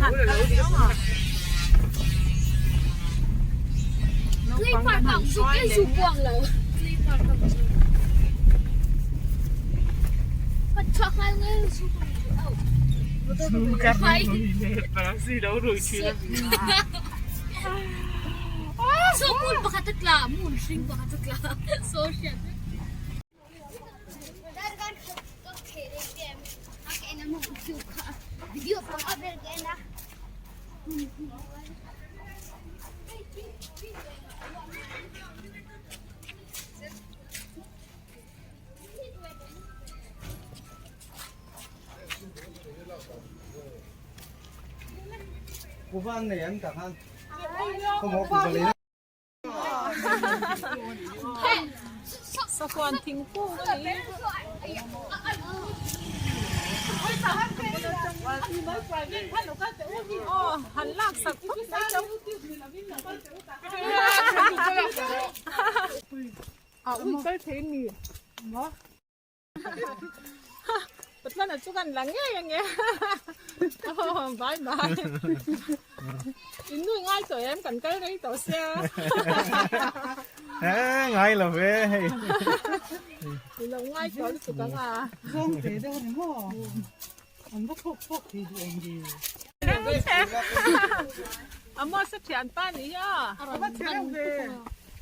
han kal viau a. Naupang kan han hruai leh Sahuan thingkung a ni. Aw han lak sak phawt mai chauh. A ui kal thei a ni maw. Pathian chu kan la ngei ange bye bye in nui ngai tawh em kan kal rei tawh sia he ngai lo ve hei in lo ngai tawh lutuk ang a zawng te deuh ani maw an va thawk thawk thei duh ang ve a maw sa thian pa ni hi a a va che reuh ve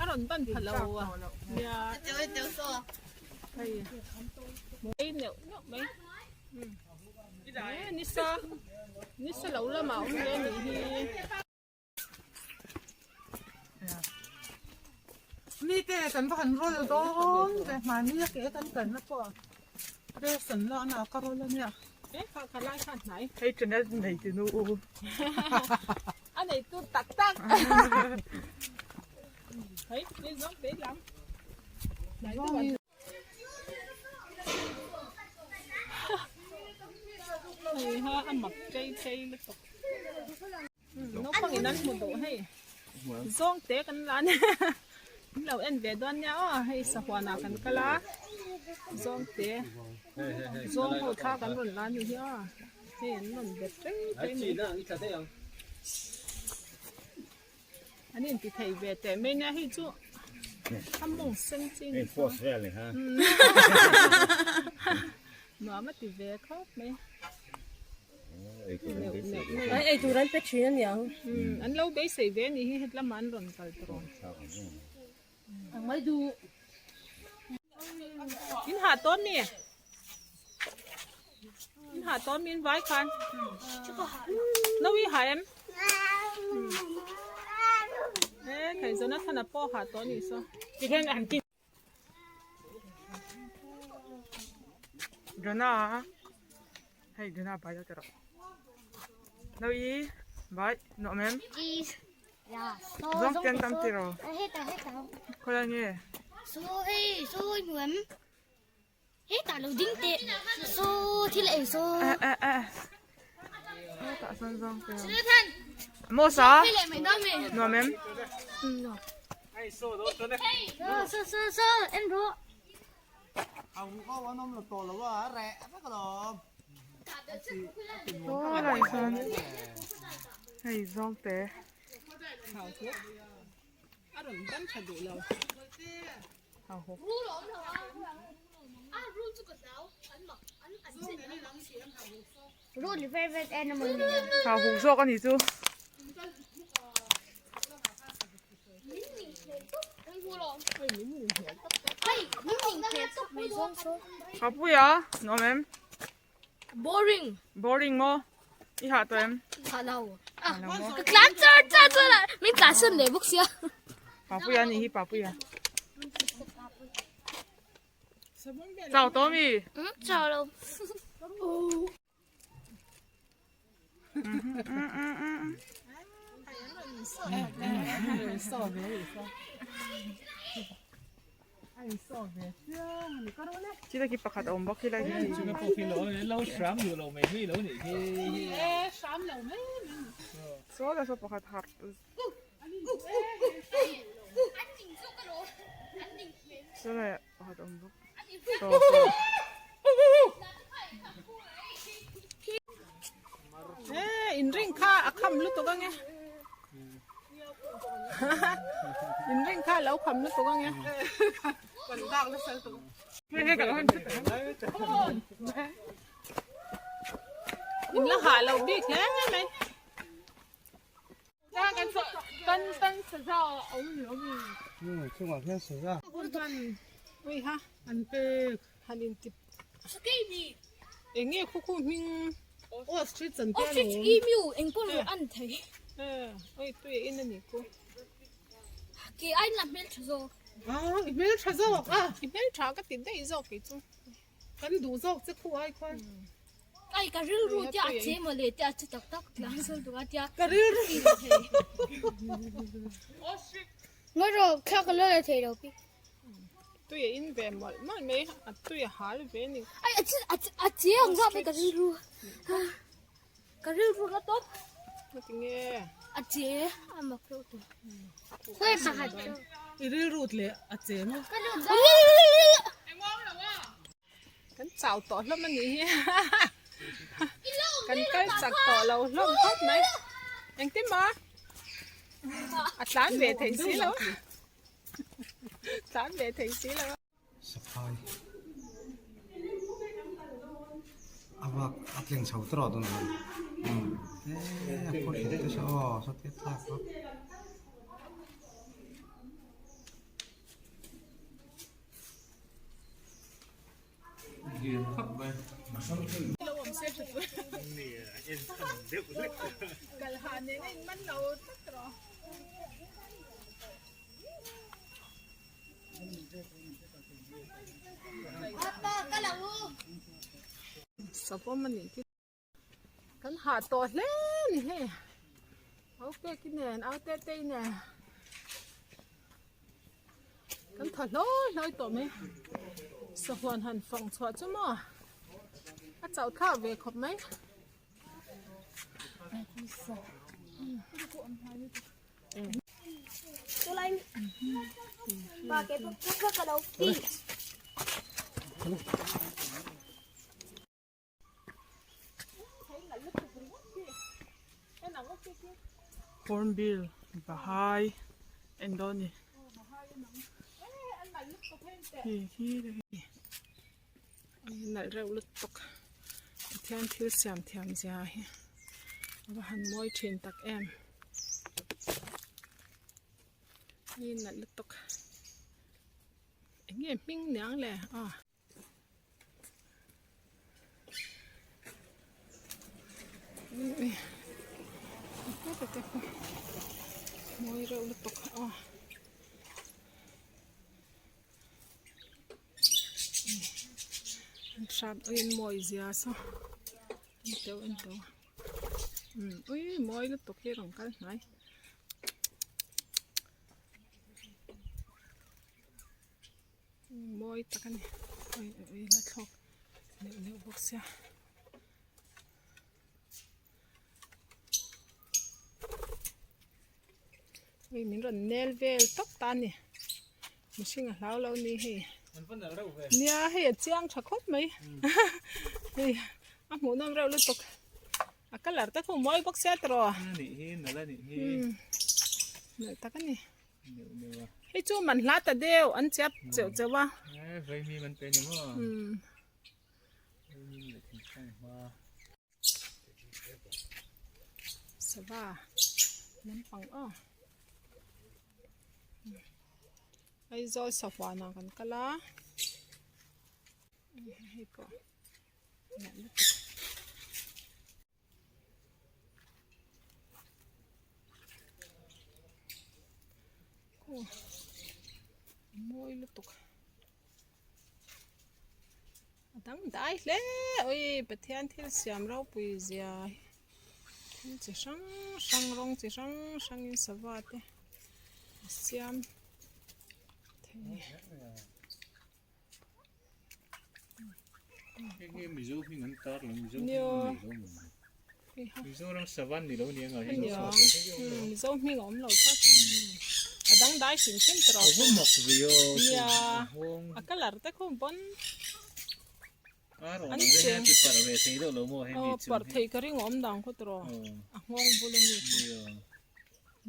a rawn ban pha lo a nia Hei ei neuh neuh mai e nisa nisa lo lamah a awm ve anih hi. Mite kan va han roll dawn ve mahni a ke kan kalna pawh rest an lakna ah ka roll ania. E kha kha lai kha hnai. Hei channel nei ti nu u. A nei tu tak tak. Hei ni zawng te lam. Hei ha a mak chei chei lutuk. Naupang in an hmu duh hei. Zawng te kan la ania. Min lo en ve dawn nia aw hei sahuan ah kan kal a. Zawng te zawng ho thla kan rawn la a nih hi aw. Hei an rawn bet reng reng mai. An inti thei ve teh mai nia hei chu a mawng sen chi ni Hei post vel ni ha. Nuam a ti ve khawp mai. Ai ei tur an pe thin a niang. An lo beisei ve ni hi hetlama an rawn kal tur. Ang mai duh. In hah tawn mi. In hah tawn mi in vai khan. No i hah em? E khai Jonathan a pawh hah tawh ni saw. Ti hian an ti. Jona hei Jona bai lo ti rawh. No i bai nuam em? Zawng ten tam ti rawh. Khawlai nge? Tah sawn zawng te Mosa nuam em? Khawlai sawn hei zawng te. A rawn ban tha duh lo. Thau huk zawk a ni chu. Papuia nuam em? Boring. Boring maw? I hah tawh em? Hah lo. Ah, ka tlan char char chuan ah min tlan san leh bawk sia. Papuia a nih hi Papuia. Chau tawh mi? Chau lo. Chila khi pakhat a awm bawk khilai hi. Saw la saw pakhat harh. Saw la pakhat a awm bawk. Saw saw. E inring kha. lutuk ange. In ring kha lo kham lutuk ange. Kan dak nasa lutuk. In la hah lo bik hle mai. Ui ha an pek han in ti eng nge khu khu hming Ostrich an tia Ostrich emu eng pawh lo an thei. Oi tui a in a ni ku. Ke ai la hmel tha zawk. Ah i hmel tha zawk a. I hmel tha ka ti daih zawk kei chu. Kan duh zawk che khu ai khuan. Ai ka rilru te a che mawle te a che tak tak tlang sawi duh a tia. Ka rilru. Ngawi rawh thla ka la la thei lo pi. Tui a in ve mawlh mawlh mai a tui a hal ve a ni. Ai a che a a che ang zah mai ka rilru. Ka rilru la tawp. Ngatinge? A che a mak reuh tawh. Khawi pakhat chu. I rilru leh a che maw? Ka lut Kan chau tawh hlawm a nih hi. Kan kal chak tawh lo hlawm khawp mai. Engtin maw? A tlan ve thei si lo. Tlan ve thei si lo. Saphai a vak a tleng chho tawh dawn a ni e a phur hret te saw aw sawtia tlak bawk. Savawm a nih khi kan hah tawh hle a ni hei au pek nen au te te nen kan thaw hlawi hlawi tawh mai sahuan han fang chhuah chu maw a chauh thlak ve khawp mai. Hornbill Bahai en dawn a ni hei hi Nalh reuh lutuk Pathian thil siam thiam zia hi a va han mawi thin tak em ni nalh lutuk eng nge hming niang le aw. Mawi reuh lutuk aw. An hram ui mawi zia saw en teuh en teuh ui mawi lutuk hi rawn kal hnai. Mawi tak a ni ui ui la thlawk neuh neuh bawk sia. Hei min rawn nel vel tawp ta a ni mihring a hlau lo ni hei nia hei a chiang tha khawp mai hei a hmuh nawm reuh lutuk a colour te khu mawi bawk sia tiraw nalh tak a ni hei chu man hla ta deuh an chiap cheuh cheuh a. Sava lampang aw Aizawl sahuanah kan kal a hei pawh nalh lutuk. Aw mawi lutuk. A dang dai hle ui Pathian thil siam ropui zia hi thil chi hrang hrang rawng chi hrang hrang in sava te a siam thei Mizo hming a awm lo tlat a dang dai hrim hrim tawh nia a colour te khu pawn An cheng aw parh thei ka ring awm dan khaw tawh a nghawng bul a mi kha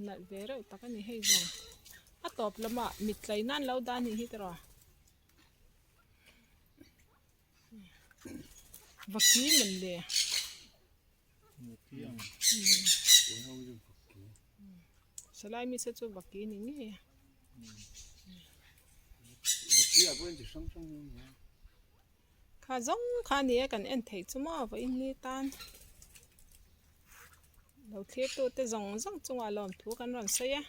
nalh ve reuh tak a ni hei zawng a tawp lamah mit tlai nan lo dah a nih hi tawh vaki man le salai mi se chu vaki ni ngei a. Kha zawng kha a ni e kan en theih chu maw vawiin ni tan lo thlir tute zawng zawng chungah lawmthu kan rawn sawi a.